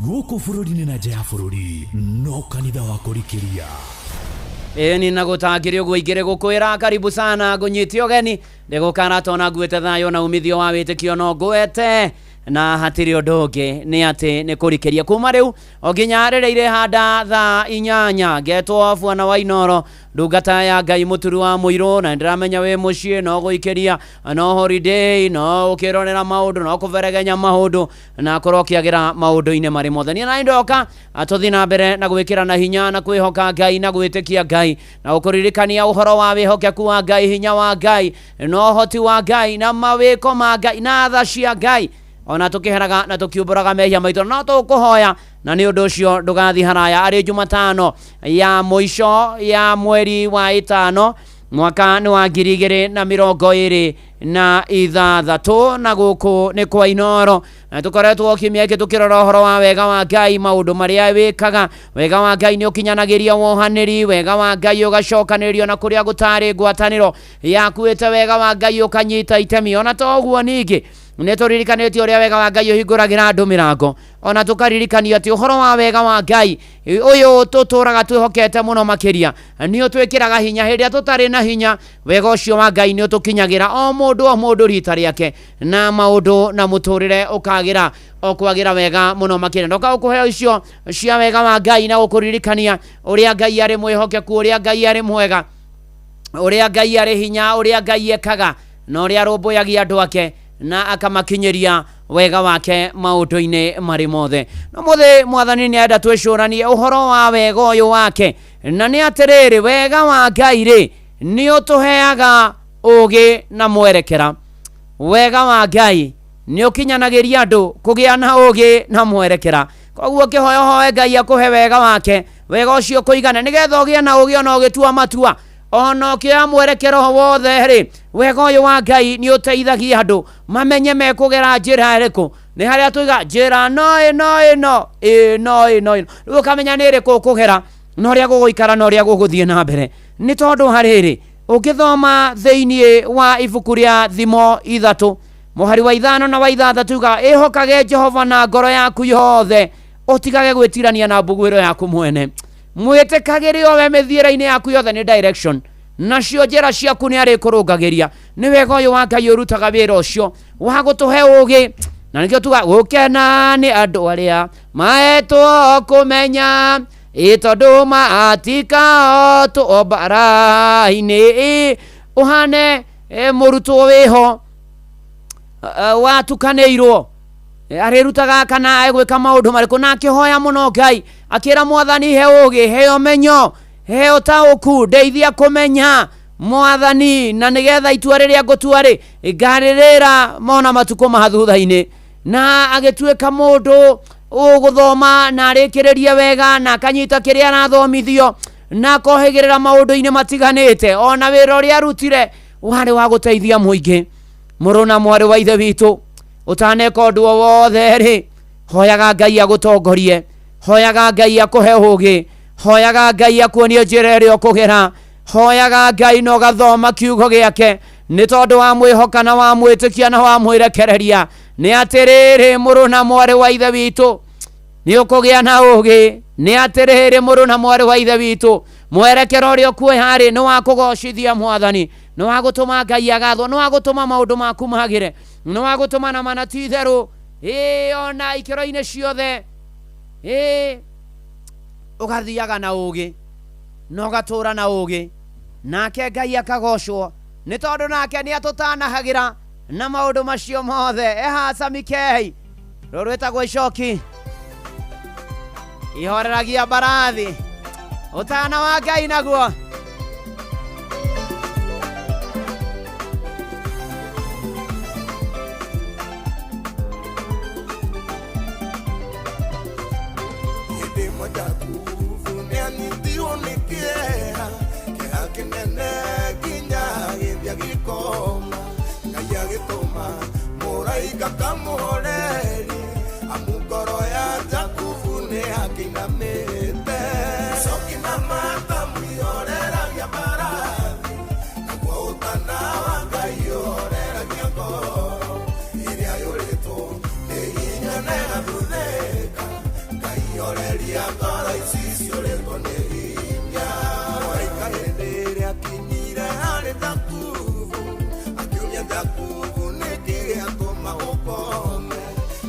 Gũkũ bũrũri-inĩ na nja ya bũrũri no kanitha wa kũrikĩria. Ĩni na gũtakĩrĩ ũguo ingĩrĩ gũkwĩra karibu sana ngũnyite ũgeni ndĩgũkara tona nguĩte thayũ na umithio wa wĩtĩkio no ngwete na hatirĩ ũndũ ũngĩ nĩ atĩ nĩ kũrikĩria kuma rĩu o nginya rĩrĩa irĩhanda thaa 8 ngetwo bwana wa Inoro ndungata ya Ngai mũturu wa mũirũ na nĩndĩramenya wĩ mũciĩ no gũikĩria no holiday no ũkĩrorera maũndũ no kũberegenya maũndũ na korwo ũkĩagĩra maũndũ-inĩ marĩ mothe. Niĩ na ndoka tũthiĩ na mbere na gwĩkĩra na hinya na kwĩhoka Ngai na gwĩtĩkia Ngai na gũkũririkania ũhoro wa wĩhokeku wa Ngai, hinya wa Ngai na ũhoti wa Ngai na mawĩko ma Ngai na tha cia Ngai, ona tũkĩheraga na tũkiumbũraga mehia maitũ no tũkũhoya na nĩ ũndũ ũcio ndũgathiĩ haraya. Arĩ Jumatano ya mũico ya mweri wa 5 mwaka nĩ wa 2026 na gũkũ nĩ kwa Inoro na tũkoretwo kiumia gĩkĩ tũkĩrora ũhoro wa wega wa Ngai, maũndũ marĩa wĩkaga. Wega wa Ngai nĩ ũkinyanagĩria wohanĩri, wega wa Ngai ũgacokanĩrĩrio na kũrĩa gũtarĩ ngwatanĩro yakuĩte, wega wa Ngai ũkanyita itemi. Ona to ũguo ningĩ nĩ tũririkanĩtio ũrĩa wega wa Ngai ũhingũragĩra andũ mĩrango, ona tũkaririkanio atĩ ũhoro wa wega wa Ngai ũyũ tũtũraga twĩhokete mũno makĩria nĩ ũtwĩkĩraga hinya hĩndĩ ĩrĩa tũtarĩ na hinya. Wega ũcio wa Ngai nĩ ũtũkinyagĩra o mũndũ o mũndũ rita rĩake, na maũndũ na mũtũrĩre ũkagĩra o kwagĩra wega mũno makĩria. Ndoka gũkũhe icio cia wega wa Ngai na gũkũririkania ũrĩa Ngai arĩ mwĩhokeku, ũrĩa Ngai arĩ mwega, ũrĩa Ngai arĩ hinya, ũrĩa Ngai ekaga na ũrĩa arũmbũyagia andũ ake na akamakinyĩria wega wake maũndũ-inĩ marĩ mothe. No mũthĩ mwathani nĩ arenda twĩcũranie ũhoro wa wega ũyũ wake, na nĩ atĩrĩrĩ, wega wa Ngai rĩ nĩ ũtũheaga ũũgĩ na mwerekera. Wega wa Ngai nĩ ũkinyanagĩria andũ kũgĩa na ũũgĩ na mwerekera. Koguo ũkĩhoya ũhoe Ngai akũhe wega wake, wega ũcio kũigana nĩgetha ũgĩe na ũũgĩ ona ũgĩtua matua, ona ũkĩoya mwerekero wothe rĩ, wega ũyũ wa Ngai nĩ ũteithagia andũ mamenye mekũgera njĩra ĩrĩkũ. Nĩ harĩa tuiga njĩra no ĩno ĩno ĩno ĩno ĩno, rĩu ũkamenya nĩ ĩrĩkũ ũkũgera na ũrĩa gũgũikara na ũrĩa gũgũthiĩ na mbere. Nĩ tondũ harĩrĩ, ũngĩthoma thĩinĩ wa ibuku rĩa Thimo 3 mũhari wa 5 na wa 6 yugaga ĩhokage Jehova na ngoro yaku yothe, ũtigage gwĩtirania na mbuguĩro yaku mwene. Mwĩtĩkagĩre o we mĩthiĩre-inĩ yaku yothe, nĩ direction, nacio njĩra ciaku nĩ arĩkũrũngagĩria. Nĩ wega ũyũ wa Ngai ũrutaga wĩra ũcio wa gũtũhe ũũgĩ, na nĩkĩo tuga gũkena nĩ andũ arĩa maetwo kũmenya, ĩ tondũ matikahotwo mbara-inĩ. Ũhane mũrutwo wĩho watukanĩirwo arĩrutaga kana egwĩka maũndũ marĩkũ, na akĩhoya mũno Ngai akĩra mwathani he ũũgĩ, he ũmenyo, he ũtaũku, ndeithia kũmenya mwathani, na nĩgetha itua rĩrĩa ngũtua rĩ ngarĩrĩra mona matukũ ma thutha-inĩ. Na agĩtuĩka mũndũ ũgũthoma na arĩkĩrĩrie wega na akanyita kĩrĩa arathomithio na akohĩgĩrĩra maũndũ-inĩ matiganĩte. Ona wĩra ũrĩa arutire warĩ wa gũteithia mũingĩ. Mũrũ na mwarĩ wa ithe witũ, ũtaneka ũndũ o wothe rĩ, hoyaga Ngai agũtongorie, hoyaga Ngai akũhe ũũgĩ, hoyaga Ngai akuonie njĩra ĩrĩa ũkũgera, hoyaga Ngai na ũgathoma kiugo gĩake, nĩ tondũ wa mwĩhoka na wa mwĩtĩkia na wa mwĩrekereria. Nĩ atĩrĩrĩ mũrũ na mwarĩ wa ithe witũ, nĩ ũkũgĩa na ũũgĩ. Nĩ atĩrĩrĩ mũrũ na mwarĩ wa ithe witũ, mwerekero ũrĩa ũkuoya rĩ nĩ wa kũgocithia mwathani, nĩ wa gũtũma Ngai agathwo, nĩ wa gũtũma maũndũ maku magĩre, nĩ wa gũtũma na mana ti itherũ, ĩĩ ona ikĩro-inĩ ciothe, ĩĩ ũgathiaga na ũũgĩ na ũgatũra na ũũgĩ, nake Ngai akagocwo nĩ tondũ nake nĩ atũtanahagĩra na maũndũ macio mothe. Eha Samikei, rũrũ rwĩtagwo icoki ihoreragia mbarathi, ũtana wa Ngai naguo. Hĩndĩ ĩmwe Jakubu nĩanyitirwo nĩ kĩeha, kĩeha kĩnene nginya agĩthiĩ agĩkoma. Ngai agĩtũma mũraika kamũhorerie, amu ngoro ya Jakubu nĩakĩinamĩte. Icoki na matamu ihoreragia mbarathi, naguo ũtana wa Ngai ũhoreragia ngoro ĩrĩa yũrĩtwo nĩ hinya na ĩgathuthĩka. Horeria ngoro ici ciũrĩtwo nĩ hinya. Mũraika hĩndĩ ĩrĩa akinyire harĩ Jakubu, akiũria Jakubu nĩkĩ gĩatũma ũkome.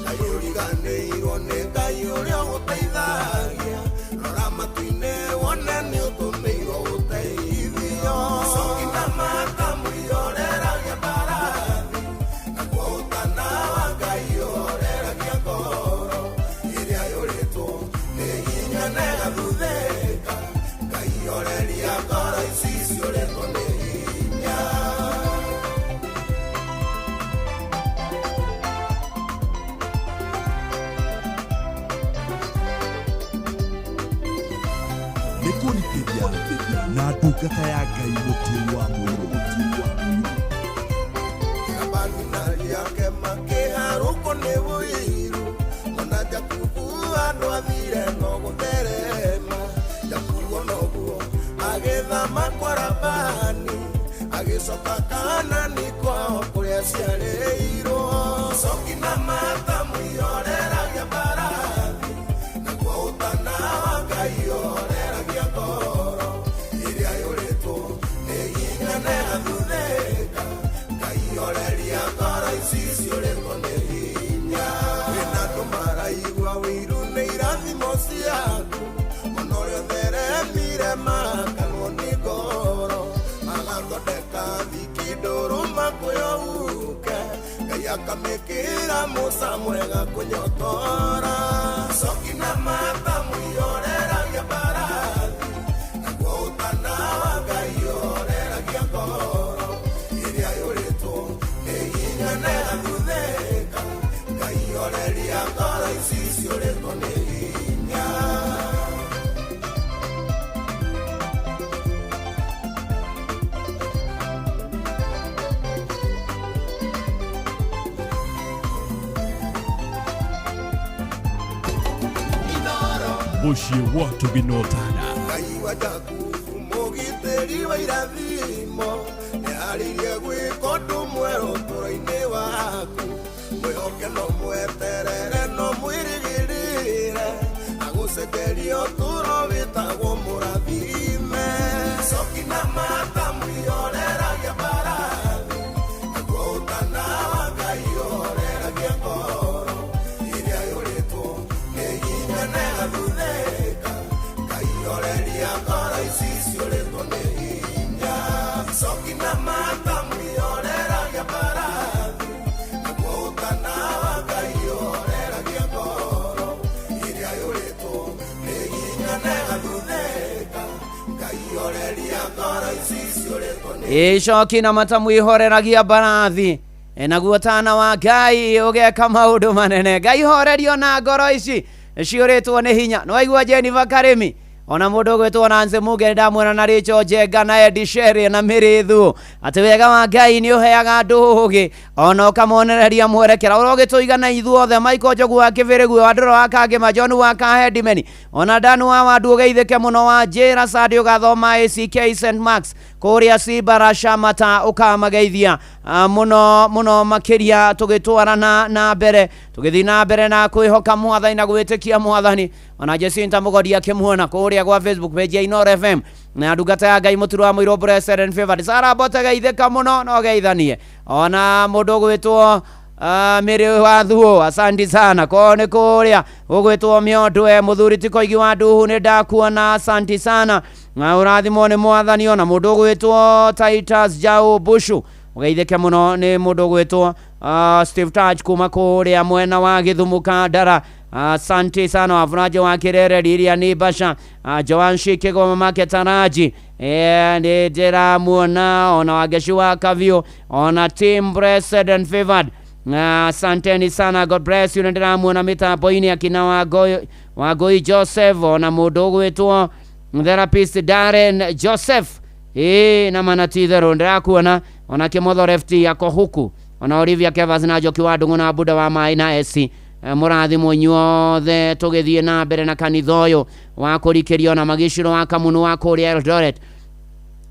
Ngai ũriganĩirwo nĩ Ngai ũrĩa ũgũteithagia. Rora matu-inĩ wone nĩ ũtũmĩirwo ũteithio. Coki na matamu ihoreragia mbarathi, naguo ũtana wa Ngai ũhoreragia ngoro ĩrĩa yũrĩtwo nĩ hinya na ĩgathuthĩka. Ngai horeria ngoro ici ciũrĩtwo nĩ hinya. Nĩ kũrikĩria na ndungata ya Ngai Mũtui wa Mũirũ. Labani na yake makĩharũkwo nĩ ũiru, mona Jakubu andũ athire no gũtherema. Jakubu onoguo agĩthama kwa Labani, agĩcoka Kanani kwao kũrĩa aciarĩirwo. Coki na matamu ihoreragia mbarathi, naguo ũtana wa Ngai ũhoreragia ngoro ĩrĩa yũrĩtwo nĩ hinya na ĩgathuthĩka. Ngai horeria ngoro ici ciũrĩtwo nĩ hinya. Kwĩna andũ maraigua ũiru nĩ irathimo ciaku, mũno ũrĩa ũtheremire makanwo nĩ ngoro. Magathondeka thiki ndũrũ makũyũke, Ngai akamĩkĩra mũca mwega kũnyotora. Coki na matamu ihoreragia mbarathi, naguo ũtana wa Ngai ũhoreragia ngoro ĩrĩa yũrĩtwo nĩ hinya na ĩgathuthĩka. Ngai horeria ngoro ici ciũrĩtwo nĩ hinya. Mũciĩ wa Ũtugi na Ũtana. Ngai wa Jakubu mũgitĩri wa irathimo, nĩarĩirie gwĩka ũndũ mwerũ ũtũũro-inĩ waku. Mwĩhoke no mweterere no mwĩrĩgĩrĩre, agũcenjerie ũtũũro wĩtagwo mũrathime. Coki na matamu ihoreragia mbarathi, naguo ũtana wa Ngai ũhoreragia ngoro ĩrĩa yũrĩtwo nĩ hinya na ĩgathuthĩka. Ngai horeria ngoro ici ciũrĩtwo nĩ hinya. Coki na matamu ihoreragia mbarathi, naguo ũtana wa Ngai ũhoreragia ngoro ĩrĩa yũrĩtwo nĩ hinya na ĩgathuthĩka. Ngai horeria ngoro ici ciũrĩtwo nĩ Icoki na matamu ihoreragia mbarathi, naguo tana wa Ngai ũgeka maũndũ manene. Ngai horerio na ngoro ici ciũrĩtwo nĩ hinya. Nĩwaigua Jennifer Karĩmi, ona mũndũ ũgwĩtwo Nancy Muge ndamwona na Rachel Njenga na Eddie Sherry na Mĩrĩthu, atĩ wega wa Ngai nĩ ũheaga andũ ũgĩ ona ũkamonereria mwerekera ũrĩa ũgĩtũigana ithuothe. Michael Njogu wa Kĩbĩrĩgu, wa Ndũrũ wa Kangĩma, John wa Kahedimeni, ona Dan wa Wandu ũgeithĩke mũno, wa Njĩra Sandi ũgathoma ACK St Marks kũrĩa Cibara Shamata, ũkamageithia mũno mũno makĩria. Tũgĩtwarana na mbere, tũgĩthiĩ na mbere na kwĩhoka Mwathani na gwĩtĩkia Mwathani. Ona Jacinta Mũgodi akĩmuona kũrĩa gwa Facebook page ya Inoro FM na ndungata ya Ngai Mũturu wa Mũirũ Blessed and Favored Sarah Mbote, geithĩka mũno no geithanie ona mũndũ ũgwĩtwo Mĩrĩ wa Thuo, asanti sana ko nĩ kũrĩa ũgwĩtwo Mĩondwe mũthuri ti Koigi wa Nduhu, nĩ ndakuona, asanti sana na ũrathimwo nĩ Mwathani. Ona mũndũ ũgwĩtwo Titus Jau Bushu ũgeithĩke mũno, nĩ mũndũ ũgwĩtwo Steve Touch kuma kũrĩa mwena wa Gĩthumo Kandara, asante sana. Wavuraje wa Kirere Lilia ni Basha, Joan Shikego mamake Taraji, nĩ ndĩramuona, ona Wangeci wa Kavio, ona team Blessed and Favored. Asanteni sana, God bless you. Nĩ ndĩramuona mĩtambo-inĩ akina Wangoi Joseph, ona mũndũ ũgwĩtwo therapist Darren Joseph, ĩĩ na mana ti itherũ ndĩrakuona, ona Kĩmotho Lefty ako huku, ona Olivia Kevas na Njoki wa Ndung'u na Buda wa Maĩ na Esi. Mũrathimwo inyuothe tũgĩthiĩ na mbere na kanitha ũyũ wa kũrikĩrio na magiciro wa Kamunu wa kũrĩa Eldoret.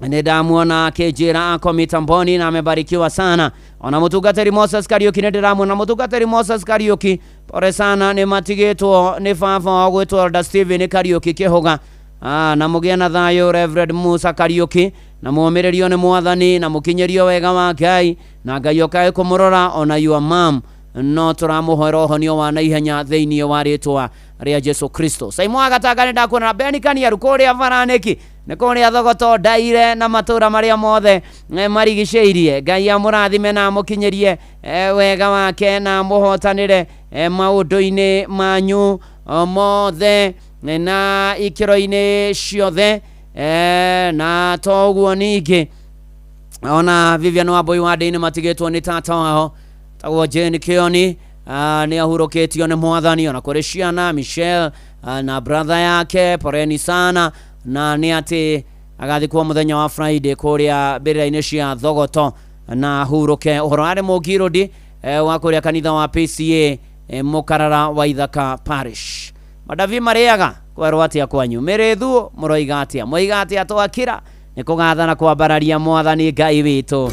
Nĩ ndamuona akĩnjĩra ako mitamboni na amebarikiwa sana. Ona mũtungatĩri Moses Kariuki nĩ ndĩramuona. Mũtungatĩri Moses Kariuki, pole sana, nĩ matigĩtwo nĩ baba wao gwĩtwo Elder Steven Kariuki Kĩhũga. Na mũgĩe na thayũ Reverend Musa Kariuki, na mũmĩrĩrio nĩ mwathani na mũkinyĩrio wega wa Ngai, na Ngai okae kũmũrora. Ona your mom no tũramũhoera ũhonio wa naihenya thĩinĩ wa rĩtwa rĩa Jesu Kristo. Saimo Agatanga nĩ ndakuona. Beni Kaniaru kũrĩa Baranĩki, nĩ kũrĩa Thogoto Ndaire na matũra marĩa mothe marigicĩirie. Ngai amũrathime na amũkinyĩrie wega wake na amũhotanĩre maũndũ-inĩ manyu mothe na ikĩro-inĩ ciothe. Na to ũguo ningĩ, ona Vivian Wambui wa ndĩ-inĩ matigĩtwo nĩ tata wao tagwo Jane Kioni, nĩ ahurũkĩtio nĩ mwathani. Ona kũrĩ ciana Michelle na brother yake, poreni sana, na nĩ atĩ agathikwo mũthenya wa Friday kũrĩa mbĩrĩra-inĩ cia Thogoto na hurũke. Ũhoro arĩ mũngirũndi wa kũrĩa kanitha wa PCA Mũkarara wa Ithaka Parish. Madavi marĩaga kwerwo atĩa kwanyu mĩrĩthuo, mũroiga atĩa, moiga atĩa? Twakĩra nĩ kũgatha na kwambararia mwathani Ngai witũ.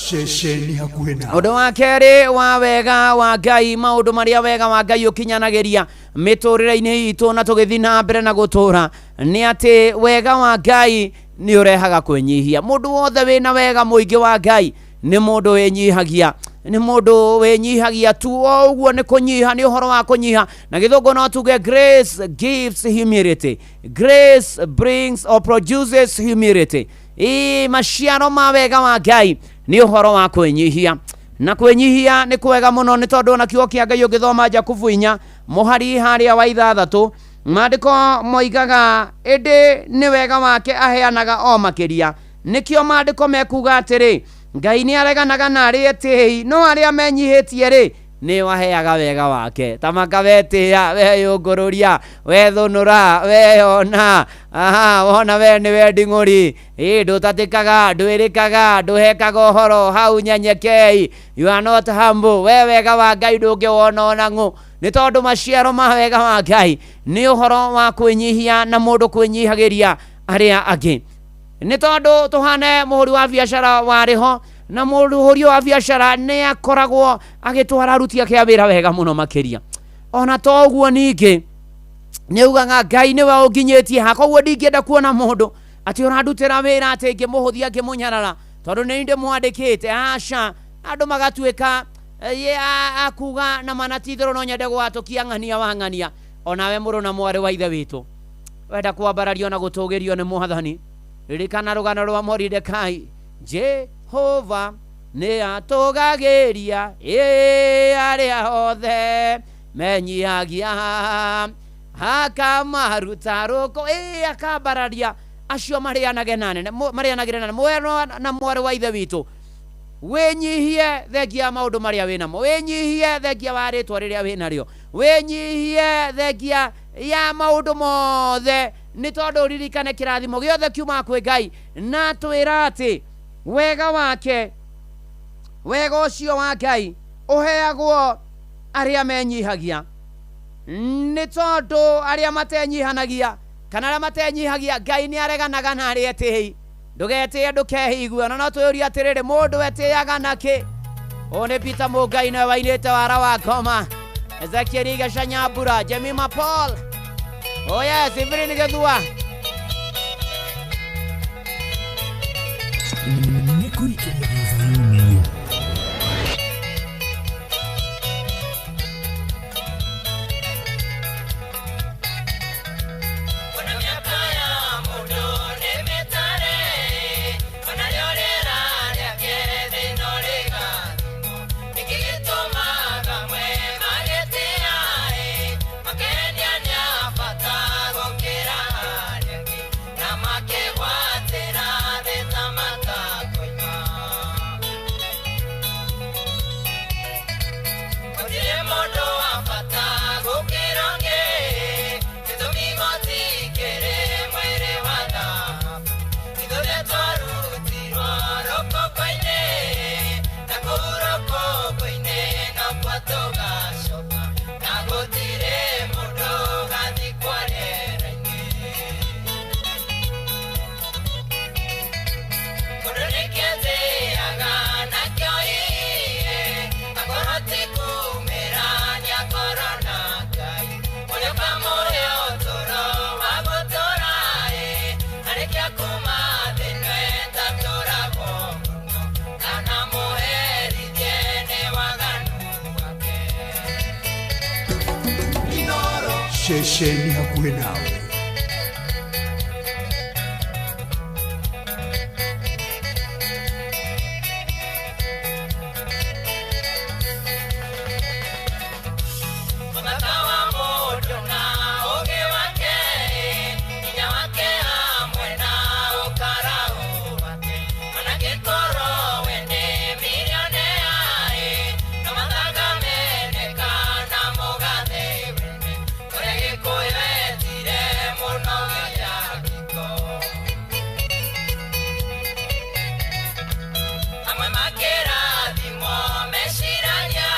Ceceni hakuhĩ na Ũndũ wa kerĩ wa wega wa Ngai, maũndũ marĩa wega wa Ngai ũkinyanagĩria mĩtũrĩre-inĩ itũ na tũgĩthiĩ na mbere na gũtũra, nĩ atĩ wega wa Ngai nĩ ũrehaga kwĩnyihia. Mũndũ wothe wĩna wega mũingĩ wa Ngai nĩ mũndũ wĩnyihagia, nĩ mũndũ wĩnyihagia tu o ũguo. Nĩ kũnyiha, nĩ ũhoro wa kũnyiha. Na gĩthũngũ no tuge grace gives humility, grace brings or produces humility. Ĩ maciaro ma wega wa Ngai nĩ ũhoro wa kwĩnyihia, na kwĩnyihia nĩ kwega mũno, nĩ tondũ ona kiugo kĩa Ngai ũngĩthoma Jakubu 4 mũhari harĩa wa 6, maandĩko moigaga, ĩndĩ nĩ wega wake aheanaga o makĩria. Nĩkĩo maandĩko mekuga atĩrĩ, Ngai nĩ areganaga na arĩa etĩĩi, no arĩa menyihĩtie rĩ, nĩ aheaga wega wake. Tamaka wetĩĩa, weyũngũrũria, wethũnũra, weyona, aha, wona we nĩ we nding'ũri, ĩ ndũtatĩkaga, ndwĩrĩkaga, ndũhekaga ũhoro hau nyenyekei, you are not humble. We wega wa Ngai ndũngĩwona ona ng'ũ, nĩ tondũ maciaro ma wega wa Ngai nĩ ũhoro wa kwĩnyihia na mũndũ kwĩnyihagĩria arĩa angĩ. Nĩ tondũ tũhane mũhũri wa biacara warĩ ho, na mũhũri wa biacara nĩ akoragwo agĩtwara aruti ake a wĩra wega mũno makĩria. Ona to ũguo ningĩ, nĩ ugaga Ngai nĩwe ũnginyĩtie ha, koguo ndingĩenda kuona mũndũ atĩ ũrandutĩra wĩra atĩ ngĩmũhũthia, ngĩmũnyarara tondũ nĩ ndĩmwandĩkĩte. Aca, andũ magatuĩka ye akuga na mana ti-itherũ no nyende gwatũkia ng'ania wa ng'ania. Onawe mũrũ na mwarĩ wa ithe witũ, wenda kwambarario na gũtũgĩrio nĩ mwathani, ririkana rũgano rwa Moridekai. Jehova nĩ atũgagĩria ĩ arĩa othe menyihagia, akamaruta rũkũ, ĩ akambararia acio marĩanage na nene, marĩanagĩre na mwana na mwarĩ wa ithe witũ. Wĩnyihie thengia maũndũ marĩa wĩnamo, wĩnyihie thengia wa rĩtwa rĩrĩa wĩnarĩo, wĩnyihie thengia ya maũndũ mothe, nĩ tondũ ũririkane kĩrathimo gĩothe kiumaga kwĩ Ngai, na twĩra atĩ wega wake, wega ũcio wa Ngai ũheagwo arĩa menyihagia, nĩ tondũ arĩa matenyihanagia kana arĩa matenyihagia, Ngai nĩ areganaga na arĩa etĩi. Ndũgetĩe, ndũkehigue. Ona no twĩũrie atĩrĩrĩ, mũndũ etĩaga nakĩ? Ũyũ nĩ Peter Mũngai, nĩwe wainĩte wara wa ngoma. Ezekiel Igeca Nyambura, Jemima Paul, oh yes, Evelyn Gĩthua. Nĩ kũrikĩria Zayuni. Ona mĩaka ya mũndũ nĩ mĩtare, onarĩo rĩera rĩake thĩ-ĩno rĩgathimwo. Nĩkĩ gĩtũmaga amwe magetĩa ĩ, makenia nĩ a bata gũkĩra arĩa angĩ, na makegwatĩra thĩ ta matakoima. Ceceni hakuhĩ nawe. Ũthaka wa mũndũ na ũũgĩ wake, hinya wake hamwe na ũkarau wake. Ona angĩkorwo we nĩ milionea, no mathaga meneka na mũgathe wene. Kũrĩa Gĩkũyũ etire mũno nginya kĩko. Amwe makĩrathimwo meciragia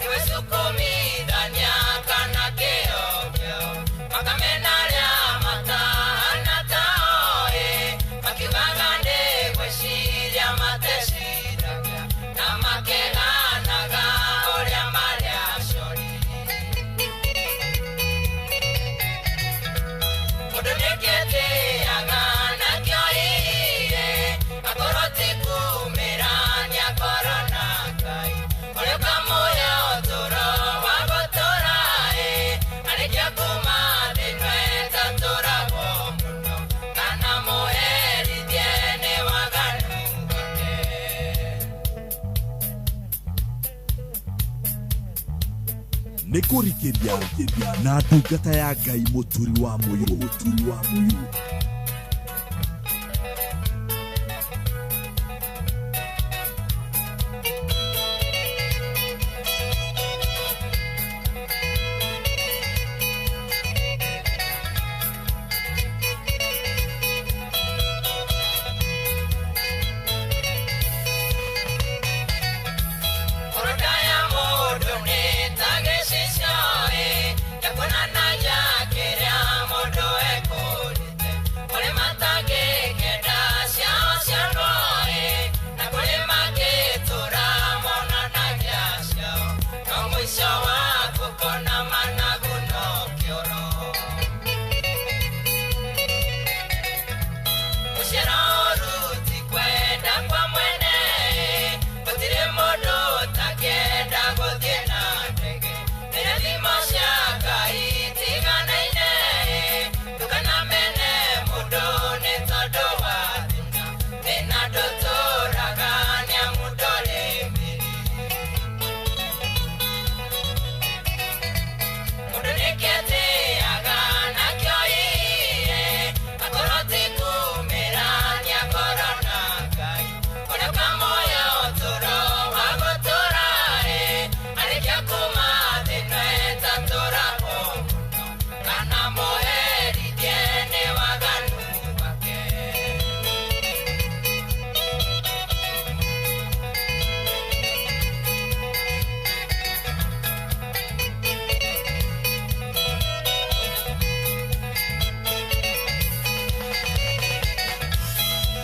nĩwe cukumithania kana kĩo kĩo. Makamena arĩa matahana tao makiugaga nĩ gwĩciria mateciragia na makeganaga ũrĩa marĩ acori. Mũndũ nĩkĩtĩaga nakĩo iye, akorwo ti kumĩra nĩakorwo na Ngai. Ũrĩa ũkamũhe ũtũũro wa gũtũũra arĩkia kuma thĩ ĩno ĩtatũragwo mũno, kana mũherithie nĩ waganu wake. Nĩ kũrikĩria na ndungata ya Ngai Mũturi wa Mũirũ. Mũturi wa Mũirũ. Ngoro ya mũndũ nĩ ta gĩcicio ya kuonanagia kĩrĩa mũndũ ekũrĩte. Kũrĩ matangĩkenda ciao cianwo na kũrĩ mangĩtũra monanagia ciao. No mũico waku kũna managu no kĩoro. Gũciara ũũru ti kwenda kwa mwene, gũtirĩ mũndũ ũtakĩenda gũthiĩ na ndege. Irathimo cia Ngai itiganaine, ndũkanamene mũndũ nĩ tondũ wa thĩna. Thĩna ndũtũraga nĩamu ndũrĩ mĩri. Mũndũ nĩkĩtĩaga nakĩo iye, akorwo ti kumĩra nĩakorwo na Ngai. Ũrĩa ũkamũhe ũtũũro wa gũtũũra arĩkia kuma thĩ ĩno ĩtatũragwo mũno, kana mũherithie nĩ waganu wake.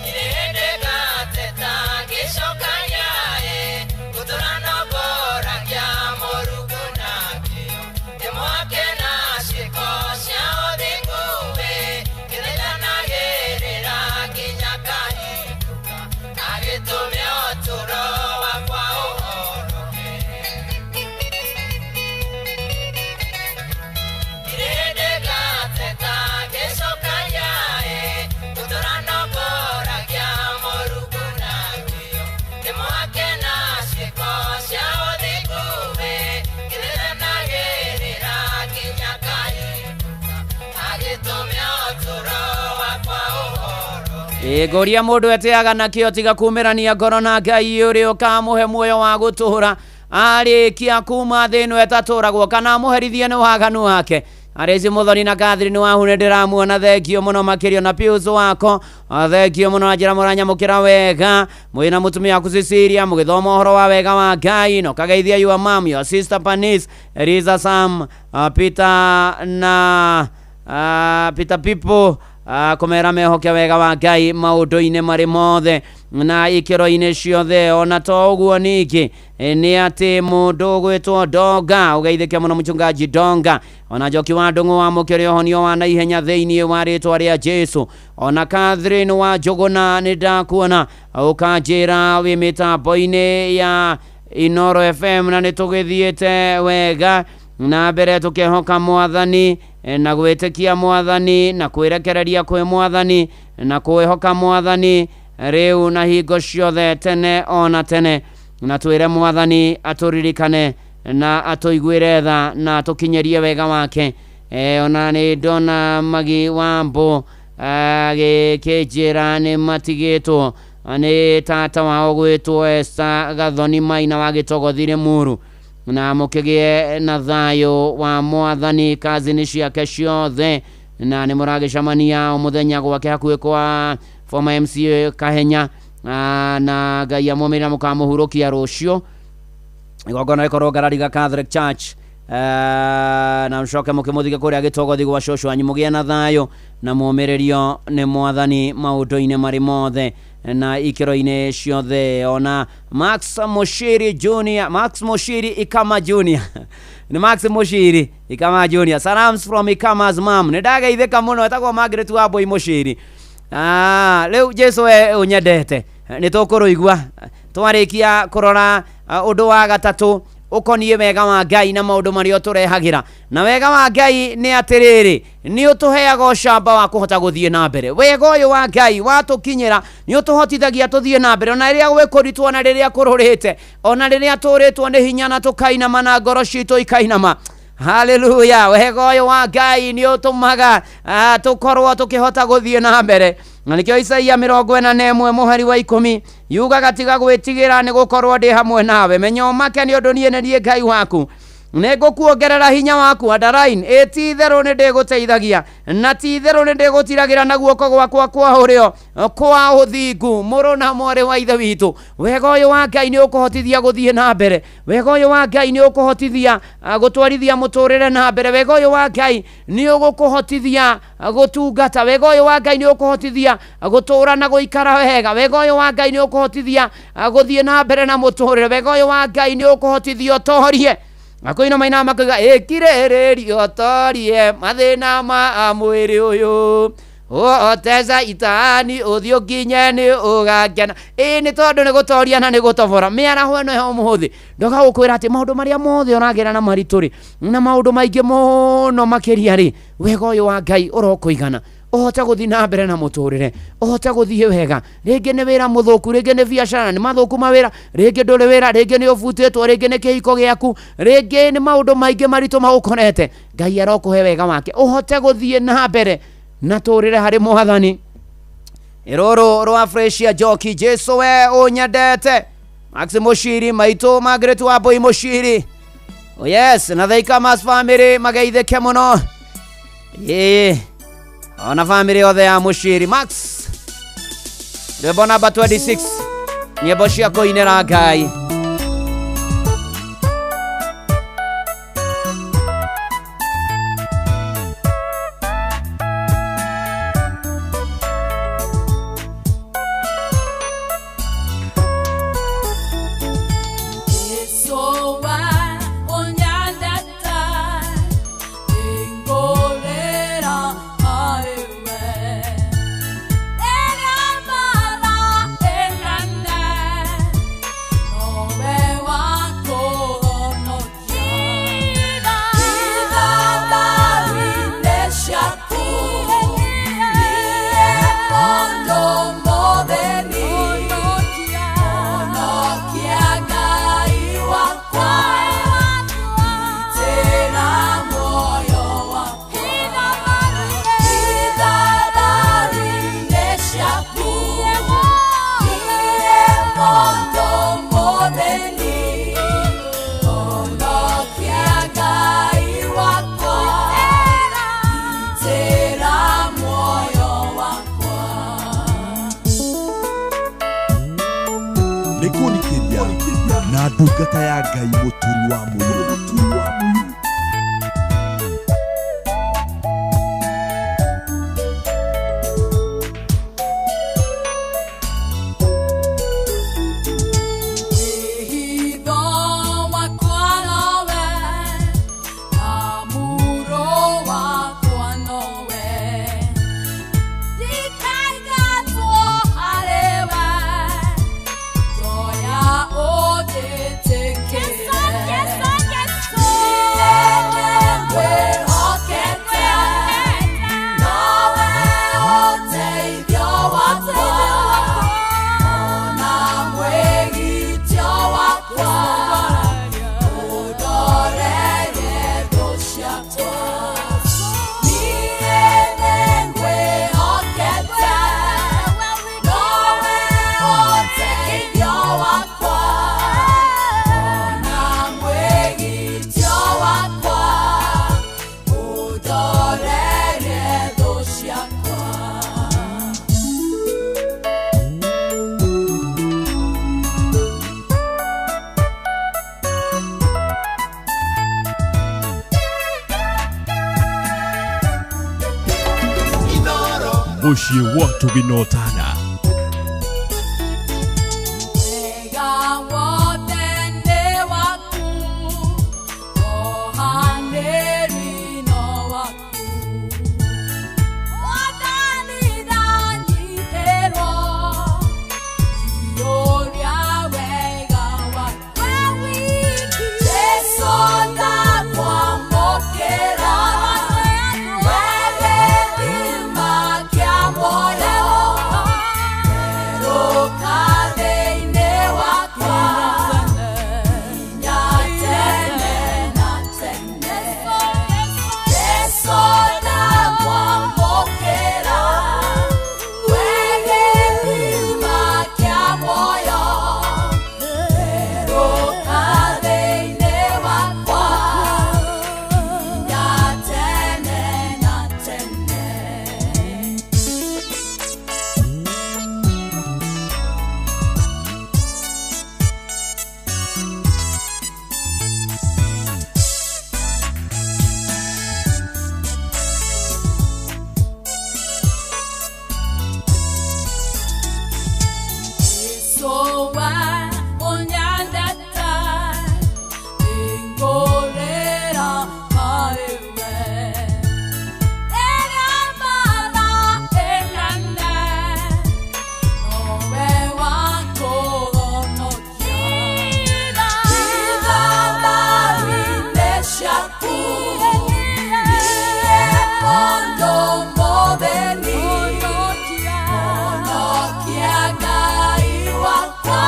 Ndirĩ hĩndĩ ngateta ngĩcokagia gũtũra no ngũragia Mũrungu na kĩo. Ndĩmwake na ciĩko cia ũthingu ngĩthaithanagĩrĩra nginya ngahĩtũka, agĩtũme ũtũũro wakwa ũhoroke. Ndirĩ hĩndĩ ngateta ngĩcokagia gũtũra no ngũragia Mũrungu na kĩo. Ndĩmwake na ciĩko cia ũthingu ngĩthaithanagĩrĩra nginya ngahĩtũka, agĩtũme ũtũũro wakwa ũhoroke. Ngũria mũndũ eteaga nakĩo tiga kumĩrania ngoro na Ngai ũrĩa ũkamũhe muoyo wa gũtũũra arĩkia kuma thĩ ĩno ĩtatũragwo kana amũherithie nĩ waganu wake. Arĩci Mũthoni na Catherine wahu nĩ ndĩramuona, thengio mũno makĩria na Pius wako, thengio mũno na njĩra mũranyamũkĩra wega mwĩna mũtumia waku Cecilia mũgĩthoma ũhoro wa wega wa Ngai na ũkageithia your mom, your sister Panis, Eliza Sam, Peter na Peter People kũmera mehoke wega wa Ngai maũndũ-inĩ marĩ mothe na ikĩro-inĩ ciothe. Ona to ũguo ningĩ nĩ atĩ mũndũ ũgwĩtwo Donga ũgeithĩke mũno mchungaji Donga, ona Njoki wa Ndũng'ũ wamũkĩre ũhonio wa naihenya thĩinĩ wa rĩtwa rĩa Jesu. Ona Catherine wa Njũgũna nĩ ndakuona ũkanjĩra wĩ mĩtambo-inĩ ya Inoro FM na nĩ tũgĩthiĩte wega. Na mbere tũkĩhoka mwathani, na gwĩtĩkia mwathani, na kwĩrekereria kwĩ mwathani, na kwĩhoka mwathani rĩu na hingo ciothe tene ona tene, na twĩre mwathani atũririkane na atũiguĩre tha na atũkinyĩrie wega wake. Ona nĩ ndona Magi wa Mbũ agĩkĩnjĩra nĩ matigĩtwo nĩ tata wao gwĩtwo Esther Gathoni Maina wa Gĩtogothi Rĩmuru, na mũkĩgĩe na thayũ wa mwathani kazi-inĩ ciake ciothe, na nĩ mũragĩcemania o mũthenya gwake hakuhĩ kwa former MCA Kahenya, na Ngai amũmĩrĩra mũkamũhurũkia rũciũ. Igongona rĩkorwo Ngarariga Catholic Church, na mũcoke mũkĩmũthike kũrĩa Gĩtogothi gwa cũcũ wanyu. Mũgĩe na thayũ na mũmĩrĩrio nĩ mwathani maũndũ-inĩ marĩ mothe na ikĩro-inĩ ciothe. Ona Max Mushiri Junior, Max Mushiri Ikama Junior nĩ Max Mushiri Ikama Junior, salams from Ikama's mom. Nĩ ndageithĩka mũno, etagwo Margaret wa Mbui Mushiri. Rĩu Jesu we ũnyendete, nĩ tũkũrũigua twarĩkia kũrora ũndũ wa gatatũ ũkoniĩ wega wa Ngai na maũndũ marĩa ũtũrehagĩra. Na wega wa Ngai nĩ atĩrĩrĩ, nĩ ũtũheaga ũcamba wa kũhota gũthiĩ na mbere. Wega ũyũ wa Ngai watũkinyĩra nĩ ũtũhotithagia tũthiĩ na mbere, ona rĩrĩa gwĩ kũritũ, ona rĩrĩa kũrũrĩte, ona rĩrĩa tũrĩtwo nĩ hinya na tũkainama na ngoro citũ ikainama. Haleluya! Wega ũyũ wa Ngai nĩ ũtũmaga tũkorwo tũkĩhota gũthiĩ na mbere. Na nĩkĩo Isaia 41 mũhari wa 10 yugaga, tiga gwĩtigĩra nĩ gũkorwo ndĩ hamwe nawe, menya ũmake nĩ ũndũ niĩ nĩ niĩ Ngai waku, nĩ ngũkuongerera hinya waku. Underline, ĩ ti itherũ nĩ ndĩgũteithagia, na ti itherũ nĩ ndĩgũtiragĩra na guoko gwakwa kwa ũrĩo kwa ũthingu. Mũrũ na mwarĩ wa Ithe witũ, wega ũyũ wa Ngai nĩ ũkũhotithia gũthiĩ na mbere. Wega ũyũ wa Ngai nĩ ũkũhotithia gũtwarithia mũtũrĩre na mbere. Wega ũyũ wa Ngai nĩ ũgũkũhotithia gũtungata. Wega ũyũ wa Ngai nĩ ũkũhotithia gũtũra na gũikara wega. Wega ũyũ wa Ngai nĩ ũkũhotithia gũthiĩ na mbere na mũtũrĩre. Wega ũyũ wa Ngai nĩ ũkũhotithia ũtorie. Makoino maina makoiga ĩkirĩrĩria ũtorie mathĩna ma mwĩrĩ ũyũ, ũhoteza itani ũthiĩ ũkinye nĩ ũgakena. Ĩĩ nĩ tondũ nĩ gũtoria na nĩ gũtobora. Mĩaraho ĩno ya ũmũthĩ ndoka gũkwĩra atĩ maũndũ marĩa mothe ũragera na maritũ rĩ, na maũndũ maingĩ mũno makĩria rĩ, wega ũyũ wa Ngai ũrokũigana ũhote gũthiĩ na mbere na mũtũrĩre, ũhote gũthiĩ wega. Rĩngĩ nĩ wĩra mũthũku, rĩngĩ nĩ biacara, nĩ mathũku mawĩra, rĩngĩ ndũrĩ wĩra, rĩngĩ nĩ ũbutĩtwo, rĩngĩ nĩ kĩhiko gĩaku, rĩngĩ nĩ maũndũ maingĩ maritũ magũkorete. Ngai arokũhe wega wake ũhote gũthiĩ na mbere na tũrĩre harĩ mwathani. Ĩrũrũ rwa Fresh Njoki, Jesu we ũnyendete. Max Mushiri maitũ, Margaret wa Mbui Mushiri. Oh yes, na the Ikamas family mageithĩke mũno. Ĩĩ, ona family yothe ya Mushiri. Max, rwĩmbo namba 26, nyĩmbo cia kũinĩra Ngai. Nĩ kũrikĩria na ndungata ya Ngai Mũturi wa Mũyũ. Mũturi wa Mũyũ. Take it. Mũciĩ wa Tũgina Ũtana. Wega wothe nĩ waku, wohanĩri no waku. Mwathani ndanyitĩrwo, njiyũria wega waku. Jesũ ndakwamũkĩra, we gĩthima kĩa muoyo. Werũka thĩinĩ wakwa, nginya tene na tene. Jesũ ndakwamũkĩra, we gĩthima kĩa muoyo. Werũka thĩinĩ wakwa, nginya tene na tene. Yesu wa ũnyendete, nĩngũrĩra harĩ we. Rĩrĩa mbaara ĩ nene, nowe wa kũhonokia. Ithandari-inĩ ciaku, niĩ mũndũ mũthĩni. Honokia Ngai wakwa,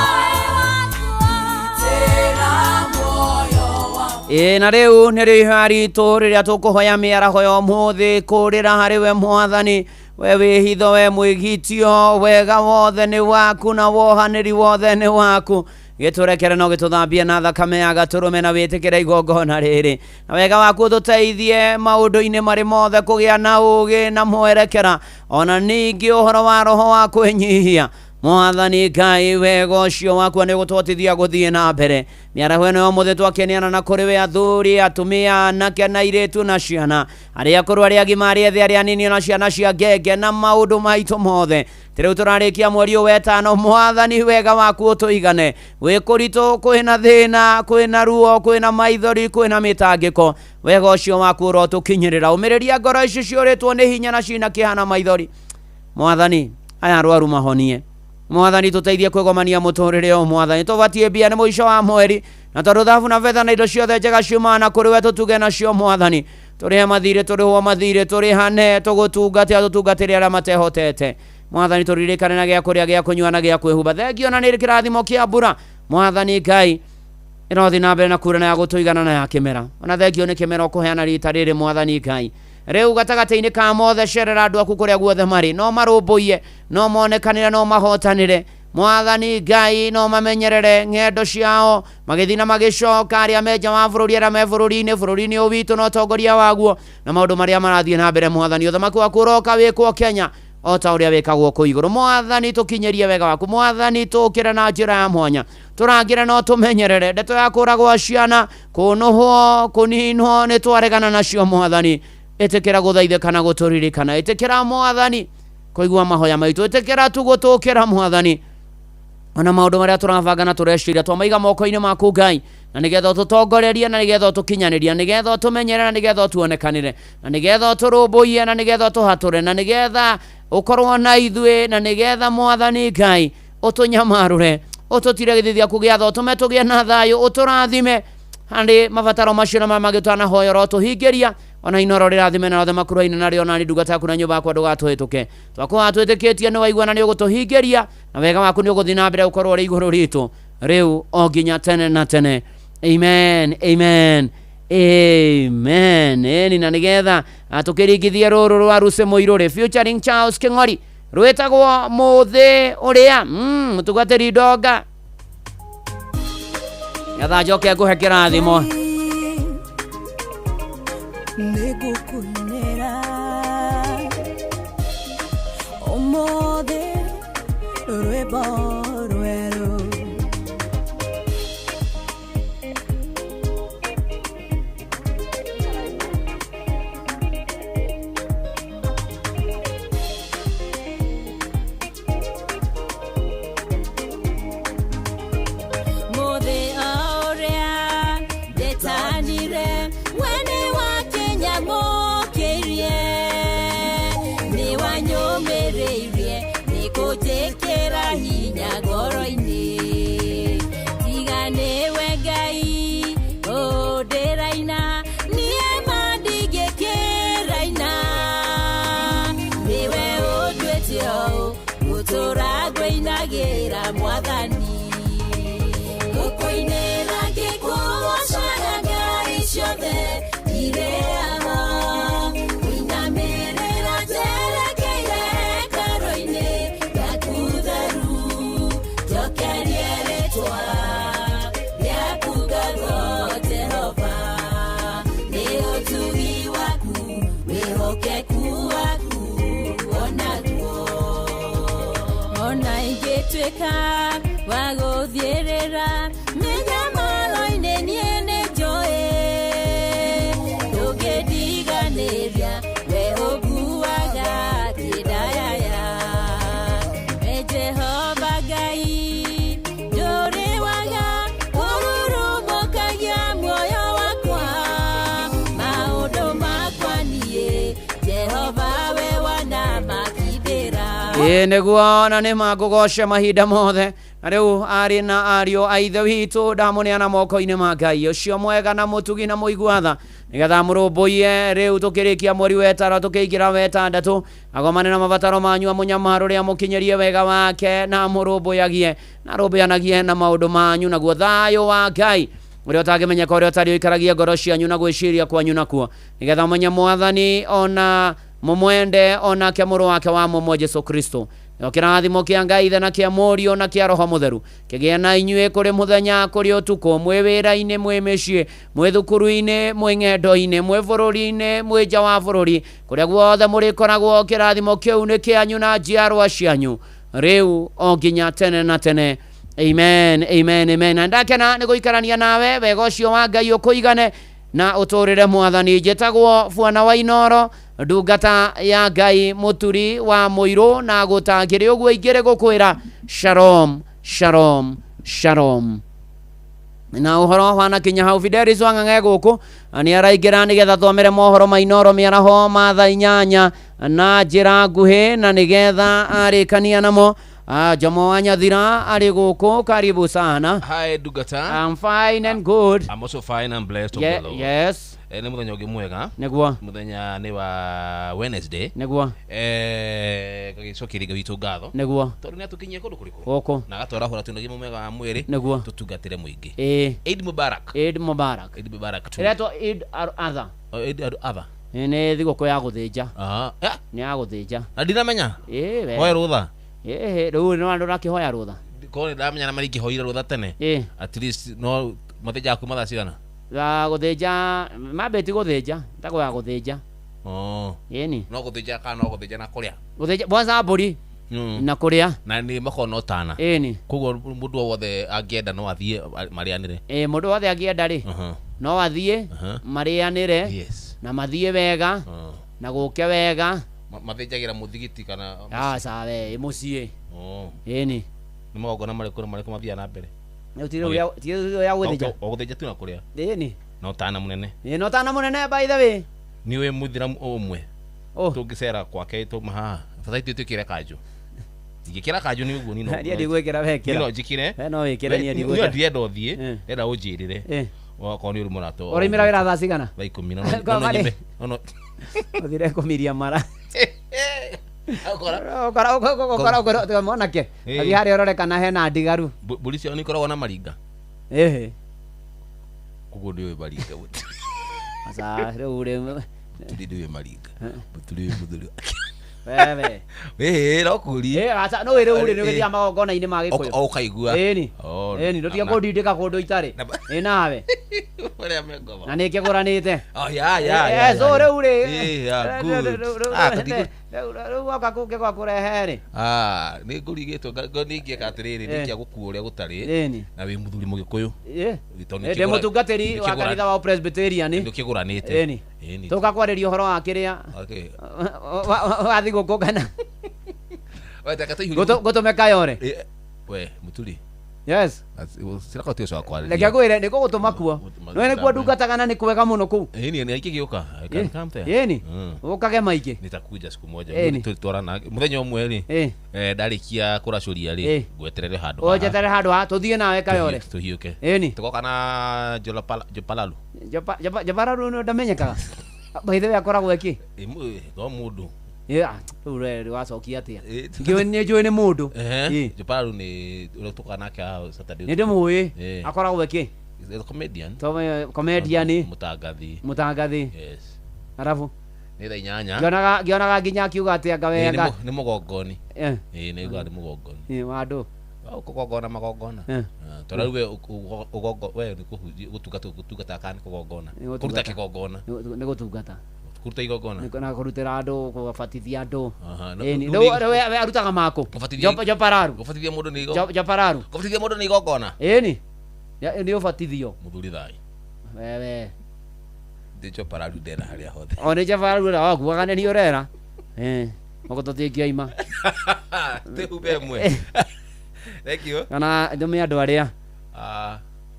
gitĩra muoyo wakwa. Ĩ na rĩu nĩrĩo ihoya ritũ rĩrĩa tũkũhoya mĩaraho ya ũmũthĩ kũrĩra harĩ we Mwathani, we wĩhitho, we mwĩgitio, wega wothe nĩ waku na wohanĩri wothe nĩ waku. Gĩtũrekere no gĩtũthambie na thakame ya gatũrũme na wĩtĩkĩre igongona rĩrĩ, na wega waku ũtũteithie maũndũ-inĩ marĩ mothe kũgĩa na ũũgĩ na mwerekera, ona ningĩ ũhoro wa roho wa kwĩnyihia. Mwathani Ngai, wega ũcio waku nĩ ũgũtũhotithia gũthiĩ na mbere. Mĩaraho ĩno ya ũmũthĩ twakeniana na kũrĩ we athuri, atumia, anake na airĩtu na ciana, arĩa akũrũ, arĩa agima, arĩa ethĩ, arĩa anini, ona ciana cia ngenge, na maũndũ maitũ mothe. Rĩu tũrarĩkia mweri ũyũ wetano, Mwathani wega waku ũtũigane. Gwĩ kũritũ, kwĩna thĩna, kwĩna ruo, kwĩna maithori, kwĩna mĩtangĩko, wega ũcio waku ũrotũkinyĩrĩra. Ũmĩrĩria ngoro ici ciũrĩtwo nĩ hinya na cina kĩeha na maithori. Mwathani, aya arwaru mahonie. Mwathani, tũteithie kwĩgomania mũtũrĩre ũyũ. Mwathani, tũbatie mbia nĩ mũico wa mweri, na tondũ thabu na betha na indo ciothe njega ciumaga na kũrĩ we, tũtuge nacio. Mwathani, tũrĩhe mathirĩ, tũrĩhwo mathirĩ, tũrĩhane, tũgũtungate, tũtungatĩre arĩa matehotete. Mwathani, tũririkane na gĩa kũrĩa, gĩa kũnyua na gĩa kwĩhumba. Thengio na nĩ kĩrathimo kĩa mbura. Mwathani Ngai, ĩrothiĩ na mbere na kura na ya gũtũigana na ya kĩmera. Ona thengio nĩ kĩmera ũkũheana rita rĩrĩ. Mwathani Ngai, rĩu gatagatĩ-inĩ ka mothe, cerera andũ aku kũrĩa guothe marĩ, no marũmbũiye, no monekanĩre, no mahotanĩre. Mwathani Ngai, no mamenyerere ng'endo ciao magĩthiĩ na magĩcoka, arĩa me nja wa bũrũri, arĩa me bũrũri-inĩ, bũrũri-inĩ ũyũ witũ na ũtongoria waguo na maũndũ marĩa marathiĩ na mbere. Mwathani, ũthamaki waku ũroka wĩkwo Kenya o ta ũrĩa wĩkagwo kũu igũrũ. Mwathani, tũkinyĩrie wega waku. Mwathani, tũkĩre na njĩra ya mwanya, tũrangĩre no tũmenyerere. Ndeto ya kũragwo ciana, kũnũhwo, kũninwo, nĩ twaregana nacio. Mwathani, ĩtĩkĩra gũthaithĩka na gũtũririkana. Ĩtĩkĩra, Mwathani, kũigua mahoya maitũ. Ĩtĩkĩra tu gũtũkĩra, Mwathani. Ona maũndũ marĩa tũrabanga na tũreciria, twamaiga moko-inĩ maku, Ngai, na nĩgetha ũtũtongorerie, na nĩgetha ũtũkinyanĩrie, na nĩgetha ũtũmenyere, na nĩgetha ũtuonekanĩre, na nĩgetha ũtũrũmbũiye, na nĩgetha ũtũhatũre, na nĩgetha ũkorwo na ithuĩ, na nĩgetha, Mwathani Ngai, ũtũnyamarũre, ũtũtire gĩthithi gĩaku gĩa tha, ũtũme tũgĩe na thayũ, ũtũrathime harĩ mabataro macio na marĩa mangĩ tũtanahoya, ũrotũhingĩria. Ona Inoro rĩrathime na othe makuruhaine narĩo, ona ndungata yaku na nyũmba yakwa, ndũgatũhĩtũke. Twakũhoya twĩtĩkĩtie nĩ waigua na nĩ ũgũtũhingĩria, na wega waku nĩ ũgũthiĩ na mbere gũkorwo ũrĩ igũrũ ritũ rĩu o nginya tene na tene. Amen, amen, amen. Ĩni, na nĩgetha tũkĩringithie rũrũ rwa Lucy Mũirũrĩ featuring Charles Kĩng'ori, rwĩtagwo Mũthĩ Ũrĩa. Mũtungatĩri Ndonga, getha njoke ngũhe kĩrathimo. Nĩngũkũinĩra ũmũthĩ rwĩmbo rwerũ. Wĩhokeku waku onaguo ona ingĩtuĩka wa gũthiĩrĩra mĩnyamaro-inĩ niĩ nĩnjũĩ ndũngĩndiganĩria we ũnguaga kĩndayaya we Jehova Ngai ndũrĩ waga ũrurumũkagia muoyo wakwa maũndũ makwa niĩ Jehova we wanamakindĩra. Ĩĩ nĩguo na nĩ mangũgoce mahinda mothe. Na rĩu arĩ na ariũ a ithe witũ ndamũneana moko-inĩ ma Ngai ũcio mwega na mũtugi na mũigua tha, nĩgetha mũrũmbũiye rĩu tũkĩrĩkia mweri wetano tũkĩingĩra wetandatũ, agomane na mabataro manyu amũnyamaro rĩrĩa mũkinyĩrie wega wake na mũrũmbũyagie na arũmbũyanagie na maũndũ manyu, naguo thayũ wa Ngai ũrĩa ũtangĩmenyeka ũrĩa ũtarĩ ũikaragie ngoro cianyu na gwĩciria kwanyu nakuo, nĩgetha mũmenye Mwathani ona mũmwende onake mũrũ wake wa mũmwe Jesu Kristo. Nĩo kĩrathimo kĩa Ngai Ithe na kĩa Mũriũ na kĩa Roho Mũtheru kĩgĩe na inyuĩ kũrĩ mũthenya kũrĩ ũtukũ, mwĩ wĩra-inĩ, mwĩ mĩciĩ, mwĩ thukuru-inĩ, mwĩ ng'endo-inĩ, mwĩ bũrũri-inĩ, mwĩ nja wa bũrũri, kũrĩa guothe mũrĩkoragwo, kĩrathimo kĩu nĩ kĩanyu na njiarwa cianyu rĩu o nginya tene na tene. Amen, amen, amen. Na ndakena nĩ gũikarania nawe, wega ũcio wa Ngai ũkũigane na ũtũrĩre Mwathani. Njĩtagwo Bwana wa Inoro, ndungata ya Ngai, mũturi wa mũirũ, na gũtangĩrĩ ũguo ingĩrĩ gũkwĩra shalom, shalom, shalom. Na ũhoro wanakinya hau, Fidelis Wang'ang'e gũkũ nĩ araingĩra nĩgetha thomere mohoro ma Inoro mĩaraho ma thaa 8 na njĩra nguhĩ, na nĩgetha arĩkania namo. Jomo wa Nyathira arĩ gũkũ, karibu sana. Hi, Ndungata. I'm fine and good. I'm also fine and blessed of the Lord. Yes. Nĩ mũthenya ũngĩ mwega. Nĩguo. Mũthenya nĩ wa Wednesday. Nĩguo. Gagĩcokeria Ngai witũ ngatho. Nĩguo. Tondũ nĩ atũkinyia kũndũ kũrĩkũ? Gũkũ. Na agatwarahũra twĩna ũgima mwega wa mwĩrĩ. Nĩguo. Tũtungatĩre mũingĩ. Ĩĩ. Eid Mubarak. Eid Mubarak. Eid Mubarak tu. Ĩretwo Eid al-Adha. Oh, Eid al-Adha. Nĩ thigũkũ ya gũthĩnja. Ah. Nĩ ya gũthĩnja. Na ndinamenya. Ĩĩ we. Hoe rũtha. Ĩĩ rĩu nĩ andũ rakĩhoya rũtha. Korwo nĩ ndamenya na maringĩhoire rũtha tene. Ĩĩ. At least no mathĩnjaga kuma thaa cigana? Ya gũthĩnja mambĩti gũthĩnja, tagwo ya gũthĩnja. Oh. Ĩni. No gũthĩnja kana no gũthĩnja na kũrĩa? Gũthĩnja mwanza mbũri. Na kũrĩa. Na nĩ makoragwo na ũtana. Ĩni. Koguo mũndũ o wothe angĩenda no athiĩ marĩanĩre. Ĩĩ mũndũ wothe angĩenda rĩ. No athiĩ marĩanĩre. Yes. Na mathiĩ wega. Na gũke wega. Mathĩnjagĩra mũthigiti kana Aca we mũciĩ. Oh. Ĩni. Nĩ magongona marĩkũ na marĩkũ mathiaga na mbere? Ti ya gũthĩnja. O gũthĩnja tu na kũrĩa. Ĩni. Na ũtana mũnene. Ĩĩ na ũtana mũnene by the way. Nĩ ũĩ mũithĩramu ũmwe tũngĩcera gwake tũma haha bata ithuĩ twĩkĩre kanjũ. Ingĩkĩra kanjũ nĩ ũguo niĩ Niĩ ndigwĩkĩra wekĩra. Niĩ no njĩkĩre. We no wĩkĩre niĩ ndigwĩkĩra. Niĩ ndirenda ũthiĩ, ndĩrenda ũnjĩrĩre. Wakorwo nĩ ũrĩ mũrata wa- Ũraimĩra wĩra thaa cigana? Thaa 10 na Kwa no marĩ. nyime. No Ũthire kũmiria mara. Ũkora Ũkora ũkora mwanake. Ĩĩ. Athiĩ harĩa ũrore kana hena ndigaru. Mbũri ciao nĩ ikoragwo na maringa. Ĩhĩ. Koguo ndĩũĩ maringa. Aca rĩu rĩ Mũturi ndĩũĩ maringa. Mũturi ũyũ mũthuri. Wewe. Ĩĩ no kũrie. Ĩĩ aca no wĩrĩ rĩu nĩ ũgĩthiaga magongona-inĩ ma Gĩkũyũ. O ũkaigua. Ĩni. Oh, Ĩni ndũtige kũndindĩka kũndũ itarĩ. Ĩ nawe. Ũrĩa mengoma. Na nĩkĩgũranĩte. Oh, ya ya ya. So rĩu rĩ. Ĩĩ, ya, good. Ah, Rĩu woka kũngĩ gwa kũrehe rĩ. Ah, nĩ ngũrigĩtwo nĩ ingĩka atĩrĩrĩ Eh. nĩ ingĩa gũkua ũrĩa gũtarĩ Ĩni. na wĩ mũthuri mũgĩkũyũ. Ĩ. Tondũ Ndĩ mũtungatĩri wa kanitha wa Presbyterian. Ndũkĩgũranĩte. Ĩni. Ĩni. Tũka kwarĩria ũhoro wa kĩrĩa Okay. wa thigũkũ kana We taka tũihũrie. ngũtũme Kayore. We mũturi. Yes. Sirako ti ũcio wa kwarĩria. Reke ngwĩre nĩ ngũgũtũma kuo. No nĩ kuo ndungataga na nĩ kwega mũno kũu. Ĩni nĩ ingĩgĩũka. I can come there. Ĩni. Ũkage maingĩ. Nitakuja siku moja. Ĩni. Tũtwarana mũthenya ũmwe rĩ. Ndarĩkia kũracũria rĩ ngweterere handũ haha. Ũnjeterere handũ haha tũthiĩ nawe Kayore. Tũhiũke. Ĩni. Tũgoka na Jopalalu. Jopalalu nĩ ndamenyekaga. By the way akoragwo eki. No mũndũ. Yeah, rĩu we wacokia atĩa? Ngĩũĩ nĩ njũĩ nĩ mũndũ. Jopalalu nĩ ũrĩa tũkaga nake haha Saturday. Nĩ ndĩmũĩ. Akoragwo eki. He's a comedian. Comedian. Mũtangathi. Mũtangathi. Yes. Arabu. Nĩ thaa 8. Ngĩonaga nginya akiuga atĩ anga wega. Nĩ mũgongoni. Ĩĩ nĩ ugaga nĩ mũgongoni. Ĩĩ wa andũ. Kũgongona magongona. Tondũ rĩu we ũgongo we nĩ kũhunjia gũtungata gũtungata kana nĩ kũgongona. Kũruta kĩgongona. Nĩ gũtungata. Kuruta igongona. Na kurutira andu kubatithia andu. Ĩni rĩu we arutaga mako. Jopararu. Kubatithia mundu ni igongona. Jopararu. Kubatithia mundu ni igongona. Ĩni. Ni ubatithio. Muthuri thai. Wewe. Ndi Jopararu ndera haria hothe. O ni Jopararu ra wakuaga ni urera. Magototingiaima. Tihumbe mwe. Thank you. Kana ndume andu aria.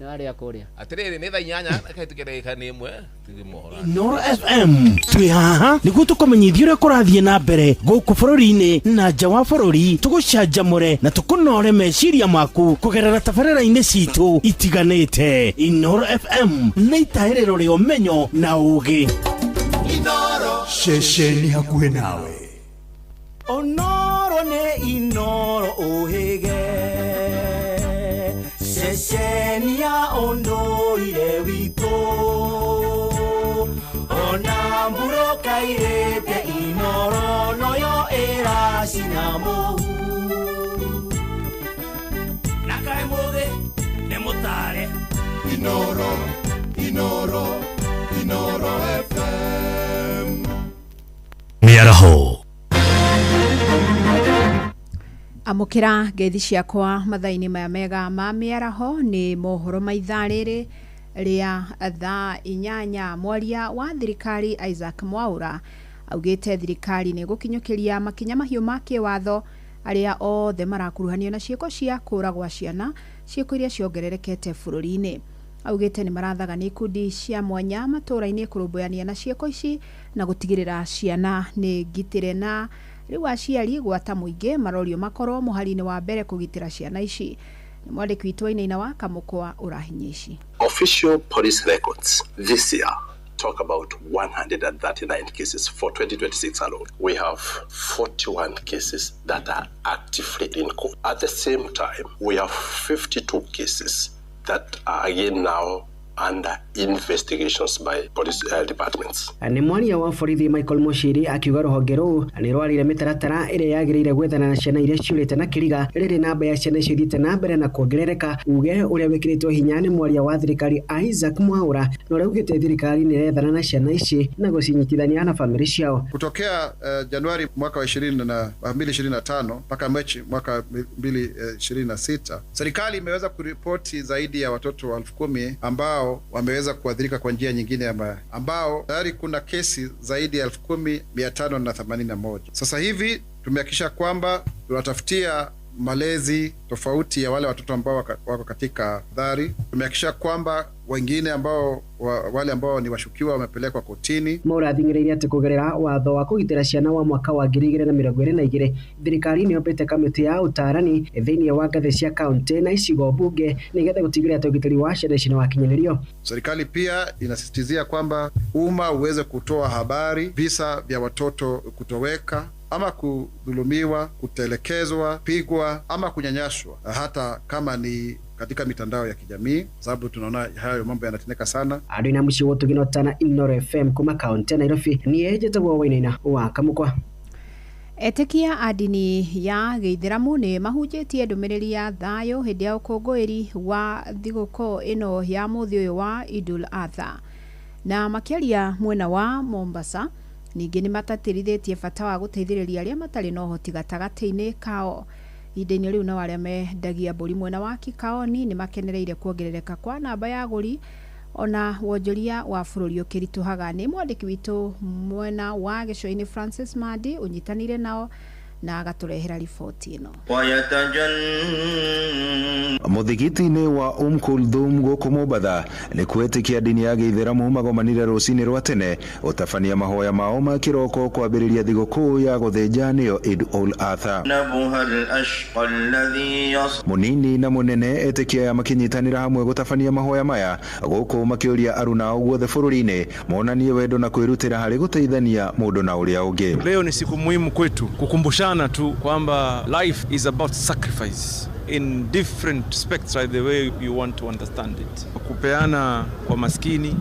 Aria kuria. Atiriri ni thaa 8 kahitukia ndagika ni 1 tuthi mohoro. Inooro FM twi haha niguo tukumenyithia uria kurathie na mbere guku bururi-ini na nja wa bururi, tugucanjamure na tukunore meciria maku kugerera tabarĩra-inĩ citũ itiganĩte. Inooro FM nĩ itahĩrĩro rĩa ũmenyo na ũgĩ. Inooro ceceni hakuhĩ nawe. Onoro nĩ Inooro ũhĩge ceceni ya ũndũire witũ, ona mbura kairĩte Inooro noyo ĩracina mũhu. Na kaĩ mũthĩ nĩ mũtare. Inooro, Inooro, Inooro FM. Mĩaraho. Amũkĩra ngeithi ciakwa mathaa-inĩ maya mega ma mĩaraho nĩ mohoro ma ithaa rĩrĩ rĩa thaa 8. Mwaria wa thirikari Isaac Mwaura augĩte thirikari nĩ gũkinyũkĩria makinya mahiũ ma kĩwatho arĩa othe marakuruhanio na ciĩko cia kũragwa ciana, ciĩko iria ciongererekete bũrũri-inĩ. Augĩte nĩ marathaga nĩ ikundi cia mwanya matũũra-inĩ kũrũmbũyania na ciĩko ici na gũtigĩrĩra ciana nĩ ngitĩre, na rĩu aciari gwata mũingĩ marorio makorwo mũhari-inĩ wa mbere kũgitĩra ciana ici. Nĩ mwandĩki witũ Wainaina wa Kamũkwa ũrahinya ici. Official police records this year talk about 139 cases for 2026 alone. We have 41 cases that are actively in court. At the same time, we have 52 cases that are again now under investigations by police departments. Nĩ mwaria wa borithi Michael Mushiri akiuga rũhonge rũu nĩ rwarire mĩtaratara ĩrĩa yagĩrĩire gwethana na ciana iria ciũrĩte na kĩriga rĩrĩ namba ya ciana icio ithiĩte na mbere na kuongerereka, uge ũrĩa wĩkĩrĩtwo hinya nĩ mwaria wa thirikari Isaac Mwaura na ũrĩa ugĩte thirikari nĩ ĩrethana na ciana ici na gũcinyitithania na famĩlĩ ciao. Kutokea Januari mwaka wa 2025 mpaka Machi mwaka 2026, serikali imeweza kuripoti zaidi ya watoto 10,000 ambao wameweza kuathirika kwa njia nyingine, ambao tayari kuna kesi zaidi ya 10,581. Sasa hivi tumehakikisha kwamba tunatafutia malezi tofauti ya wale watoto ambao wako katika dhari. Tumehakikisha kwamba wengine ambao wale ambao ni washukiwa wamepelekwa kotini. Mwaura athing'ĩrĩirie atĩ kũgerera watho wa kũgitĩra ciana wa mwaka wa 2022 thirikari nĩ yombĩte kamĩtĩ ya ũtaarani thĩinĩ wa ngathĩ cia kaunti na icigo mbunge nĩgetha gũtigĩrĩra atĩ ũgitĩri wa ciana ici nĩ wakinyanĩrio. Serikali pia inasisitizia kwamba umma uweze kutoa habari visa vya watoto kutoweka ama kudhulumiwa, kutelekezwa, pigwa ama kunyanyaswa, hata kama ni katika mitandao ya kijamii, sababu tunaona hayo mambo yanatendeka sana. Andũ ina mũciĩ gũtũgĩnotana Inooro FM kuma kaunti ya Nairobi, niĩ njĩtagwo Wainaina wa Kamũkwa. Etĩkia a ndini ya gĩithĩramu nĩ mahunjĩtie ndũmĩrĩri ya thayũ hĩndĩ ya ũkũngũĩri wa thigũkũ ĩno ya mũthĩ ũyũ wa Idul Adha, na makĩaria mwena wa Mombasa ningĩ nĩ matatĩrithĩtie bata wa gũteithĩrĩria arĩa matarĩ na ũhoti gatagatĩ-inĩ kao. Ihinda-inĩ rĩu nao arĩa mendagia mbũri mwena wa Kikaoni nĩ makenereire kuongerereka kwa namba ya agũri ona wonjoria wa bũrũri ũkĩritũhaga. Nĩ mwandĩki witũ mwena wa gĩcũa-inĩ Francis Mandi ũnyitanĩire nao na agatũrehera riboti ĩno. Mũthigiti-inĩ wa Kulthum gũkũ Mombatha nĩ kwĩtĩkia ndini ya gĩithĩramu magomanire rũcinĩ rwa tene gũtabania mahoya mao ma kĩroko kwambĩrĩria thigũkũ ya gũthĩnja nĩyo Eid ul Adha. Mũnini na mũnene etĩkia aya makĩnyitanĩra hamwe gũtabania mahoya maya gũkũ makĩũria aruna guothe bũrũri-inĩ monanie wendo na kwĩrutĩra harĩ gũteithania mũndũ na ũrĩa ũngĩ. Leo ni siku muhimu kwetu kukumbushana tu kwamba life is about sacrifice in different spectra, the way you want to understand it. Kupeana kwa maskini,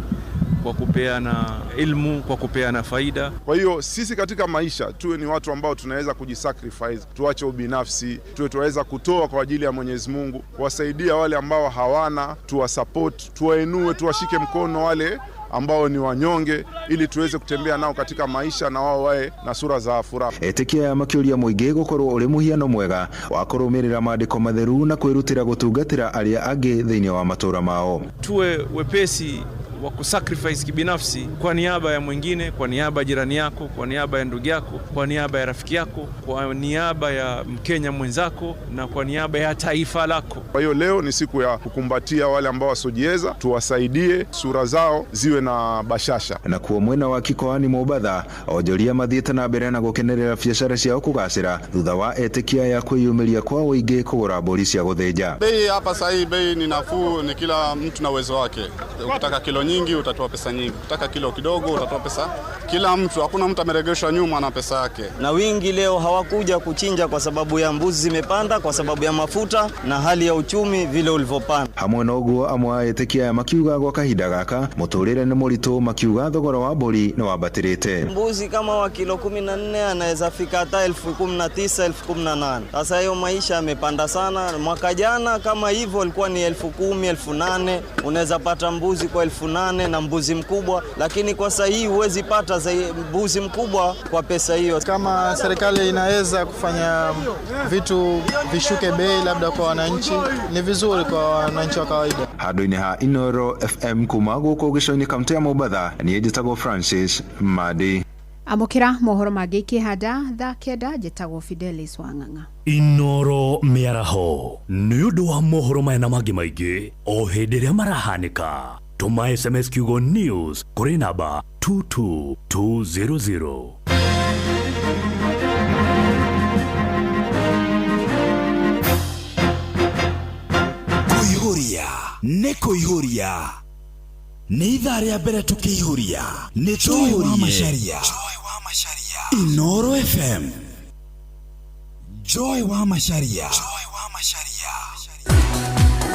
kwa kupeana ilmu, kwa kupeana faida. Kwa hiyo sisi katika maisha tuwe ni watu ambao tunaweza kujisacrifice, tuache ubinafsi, tuwe tuweza kutoa kwa ajili ya Mwenyezi Mungu, kuwasaidia wale ambao hawana, tuwasupport, tuwainue, tuwashike mkono wale ambao ni wanyonge, ili tuweze kutembea nao katika maisha na wao wae na sura za furaha. Etĩkia aya makĩũria mũingĩ gũkorwo ũrĩ mũhiano mwega wa kũrũmĩrĩra maandĩko matheru na kwĩrutĩra gũtungatĩra arĩa angĩ thĩinĩ wa matũũra mao. Tuwe wepesi wa kusacrifice kibinafsi kwa niaba ya mwingine, kwa niaba ya jirani yako, kwa niaba ya ndugu yako, kwa niaba ya rafiki yako, kwa niaba ya Mkenya mwenzako na kwa niaba ya taifa lako. Kwa hiyo leo ni siku ya kukumbatia wale ambao wasiojiweza, tuwasaidie sura zao ziwe na bashasha. Nakuo mwena wa Kikoani Mombatha onjoria mathiĩte na mbere na gũkenerera biacara ciao kũgacĩra thutha wa etĩkia ya kwĩyumĩria kwa ũingĩ kũgũra mbũri cia gũthĩnja. Bei hapa sasa bei ni nafuu, ni kila mtu na uwezo wake. Ukitaka kilo nyingi utatoa pesa nyingi, ukitaka kilo kidogo utatoa pesa. Kila mtu, hakuna mtu ameregeshwa nyuma na pesa yake. Na wingi leo hawakuja kuchinja kwa sababu ya mbuzi zimepanda, kwa sababu ya mafuta na hali ya uchumi vile ulivyopanda. Hamwe na ũguo amwe a etĩkia aya makiuga gwa kahinda gaka mũtũrĩre nĩ mũritũ, makiuga thogora wa mbũri nĩ wambatĩrĩte. Mbuzi kama wa kilo 14 anaweza fika hata 19,000, 18,000. Sasa hiyo maisha yamepanda sana. Mwaka jana kama hivyo ilikuwa ni 10,000, 8,000. Unaweza pata mbuzi kwa 8,000 na mbuzi mkubwa, lakini kwa sasa hii huwezi pata mbuzi mkubwa kwa pesa hiyo. Kama serikali inaweza kufanya vitu vishuke bei labda kwa wananchi, ni vizuri kwa wananchi wa kawaida. Handũ-inĩ ha Inooro FM kuma gũkũ gĩcũa-inĩ kaunti ya Mombatha, niĩ njĩtagwo Francis Madi. Amũkĩra mohoro mangĩ ikĩhanda thaa 9. Njĩtagwo Fidelis Wang'ang'a. Inooro mĩaraho nĩ ũndũ wa mohoro maya na mangĩ maingĩ o hĩndĩ ĩrĩa marahanĩka. Tũma SMS kiugo news kũrĩ namba 22200. Kũihũria nĩ kũihũria nĩ ithaa rĩa mbere tũkĩihũria nĩ tũihũrie Inooro FM Joy wa Macharia.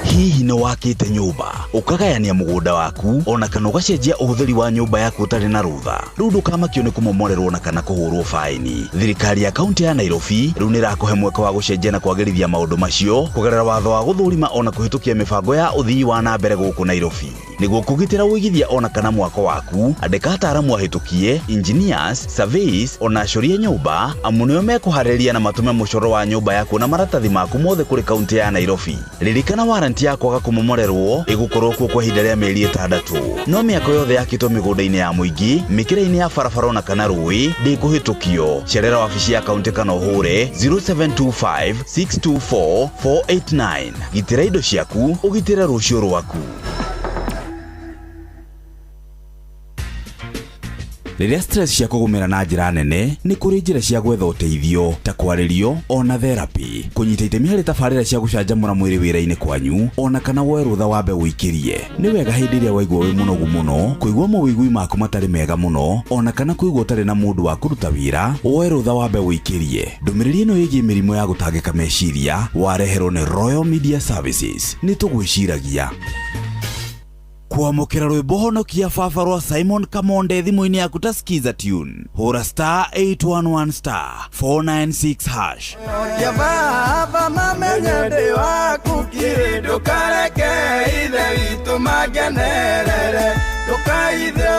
Hihi nĩ wakĩte nyũmba ũkagayania mũgũnda waku ona kana ũgacenjia ũhũthĩri wa nyũmba yaku ũtarĩ na rũtha? Rĩu ndũkamakio nĩ kũmomorerwo na kana kũhũrwo faini. Thirikari ya kaunti ya Nairobi rĩu nĩ ĩrakũhe mweke wa gũcenjia na kwagĩrithia maũndũ macio kũgerera watho wa gũthũrima ona kũhĩtũkia mĩbango ya ũthii wa na mbere gũkũ Nairobi. Nĩguo kũgitĩra ũigithia ona kana mwako waku, andĩka ataaramu ahĩtũkie, engineers, surveys ona acorie nyũmba, amu nĩo mekũharĩrĩria na matũme mũcoro wa nyũmba yaku na maratathi maku mothe kũrĩ kaunti ya Nairobi. Ririkana waranti ya kwaga kũmomorerwo ĩgũkorwo kuo kwa ihinda rĩa mĩeri 6. No mĩako yothe yakĩtwo mĩgũnda-inĩ ya mũingĩ, mĩkĩra-inĩ ya barabara ona kana rũĩ ndĩkũhĩtũkio. Cerera wabici ya kaunti kana ũhũre 0725 624 489. Gitĩra indo ciaku, ũgitĩre rũciũ rwaku. Rĩrĩa stress cia kũgũmĩra na njĩra nene, nĩ kũrĩ njĩra cia gwetha ũteithio ta kwarĩrio ona therapy, kũnyita itemi harĩ tabarĩra cia gũcanjamũra mwĩrĩ wĩra-inĩ kwanyu, ona kana woe rũtha wambe ũikĩrie. Nĩ wega hĩndĩ ĩrĩa waigua wĩ mũnogu mũno, kũigua mawĩgwi maku matarĩ mega mũno, ona kana kũigua ũtarĩ na mũndũ wa kũruta wĩra, woe rũtha wambe ũikĩrie. Ndũmĩrĩri ĩno ĩgiĩ mĩrimũ ya gũtangĩka meciria wareherwo nĩ Royal Media Services. Nĩ tũgwĩciragia. Kwamũkĩra rwĩmbo honokia baba rwa Simon Kamonde thimũ-inĩ yaku ta Skiza tune. Hũra star 811 star 496 hash. Ya baba mamenye ndĩ waku kiri, ndũkareke ithe witũ mangenerere, ndũkaithe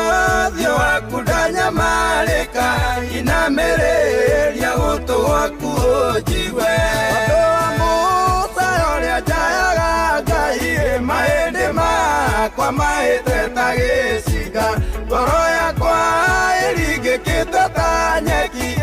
ũthiũ waku ndanyamarĩka, inamĩrĩria gũtũ gwaku ũnjigue. Ũndũ wa Musa ũrĩa njayaga Ngai, mahĩndĩ makwa mahĩte ta gĩcinga, ngoro yakwa ĩringĩkĩte ta nyeki,